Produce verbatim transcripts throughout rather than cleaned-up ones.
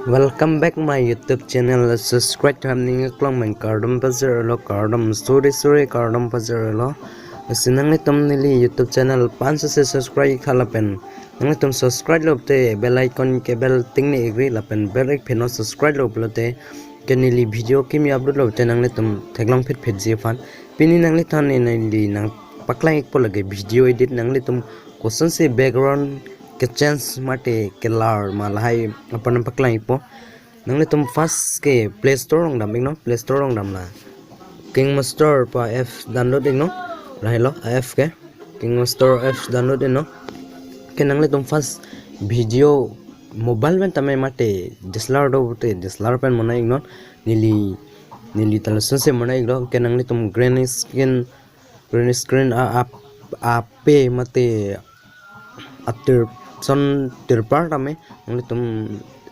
Welcome back my YouTube channel. Subscribe tham ning klong meng kardom pajirlo, kardom suri suri kardom pajirlo. Lasi nanglitum neli YouTube channel pansose subscribe tha lapen nanglitum subscribe lote bell icon ke bell ting ne igri lapen bell ik pheno subscribe lo pulote ke neli video kimi upload lote nanglitum theklong phit phit ji aphan. Pini nanglitum ne neli nangpaklang ikpo lake video edit, nanglitum kosonsi background ke change mate ke color ma lahai aphan nangpaklang ikpo. Nanglitum first ke Play Store along dam iknon, Play Store along damla KineMaster pu app download iknon, lahelo app ke KineMaster app download iknon. Ke nanglitum first video mobile pen tame mate D S L R do te D S L R pen monai iknon, neli neli ta lasonsi monai iklo. Ke nanglitum green screen, green screen a ap ape mate atir son tirpar tame nanglitum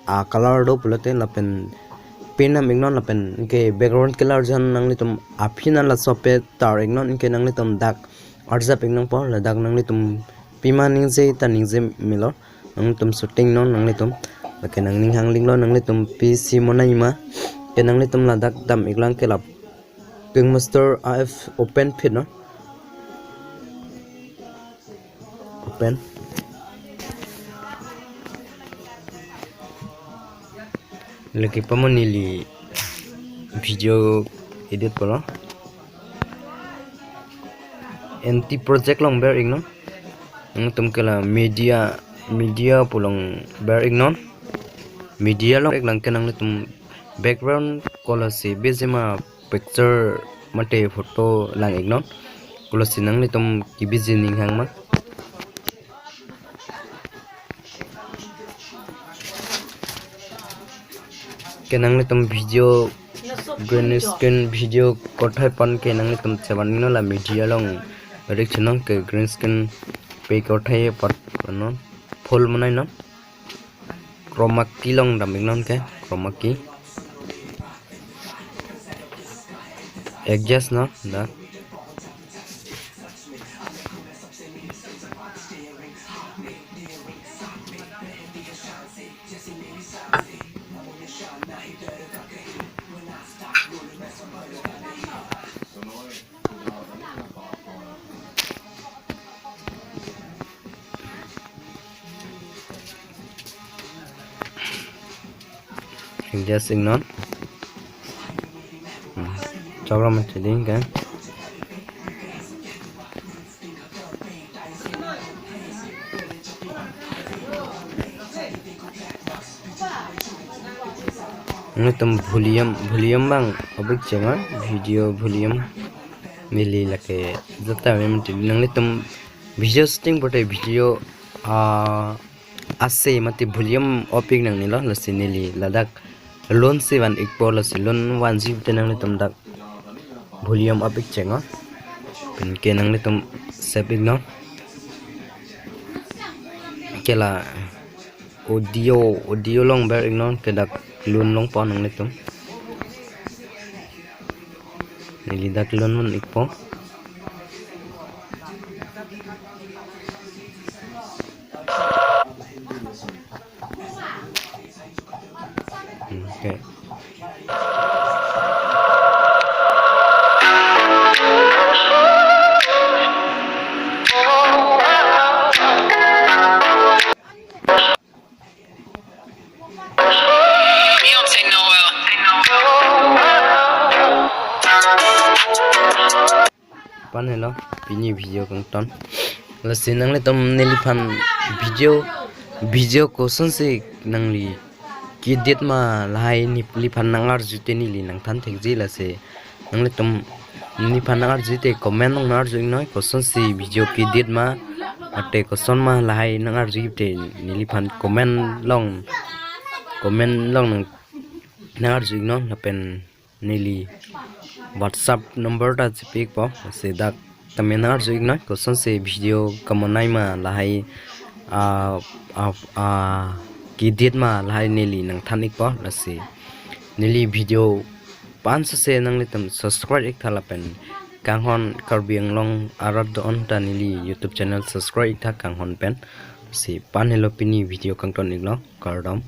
a color do pulote lapen pin nam iknon lapen ke background color jon nanglitum aphi na laso ape tar iknon, ke nanglitum dak arjap iknonpo, ladak nanglitum pima ningje ta ningje melo, nanglitum shooting non nanglitum, lake nangning hang linglo nanglitum pisi monai ma, ke nanglitum ladak dam iklang ke la KineMaster app open phit non. Open. Lake pamo neli video edit pulo. Empty project along ber iknon. Nangtum ke la media, media pu along ber iknon. Media along iklang ke nanglitum background color si bejima picture mate photo lang iknon. Kolosi nanglitum kebiji ning hang ma. Ke nanglitum video green screen video kothai pon ke nanglitum chevan iknon, la media along rik chenong ke green screen pe kothai pot non full monai non. Chroma key along dam iknon ke, chroma key. Adjust non, dak. Adjust iknon. Hmm. Choklo mati ding ke. Nangtum volume, volume abang off ik cheng non, video volume. Neli lake jota mem ti nanglitum video shooting pote video, ah, ase mate volume off ik nangnelo, lasi neli ladak lun si van ikpo, lasi lun vanji te nanglitum dak volume off ik cheng non. Pen ke nanglitum save iknon. Ke la audio, audio along ber iknon, ke dak lun longpo nanglitum. Neli dak lun van ikpo. Hmm, okay. Pan helo, pini video kangton. Lasi nanglitum neliphan video, video kosonsi nangli ke-edit ma lahai neliphan nang-arju te neli nangthan thekji, lasi nanglitum neliphan nang-arju te comment along nang-arju iknon, kosonsi video ke-edit ma, mate koson ma lahai nang-arju te neliphan comment along, comment along nang, nang-arju iknon, lapen neli WhatsApp number ta chipi ikpo, lasi dak tame nang-arju iknon, kosonsi video kamonai ma lahai, ah, ah, ah, ke-edit ma lahai neli nangthan ikpo, lasi neli video pansose nanglitum subscribe ik tha lapen kanghon Karbi Anglong arat do-an ta neli YouTube channel subscribe ik tha kanghon pen. Si pan helo pini video kangton iklo, kardom.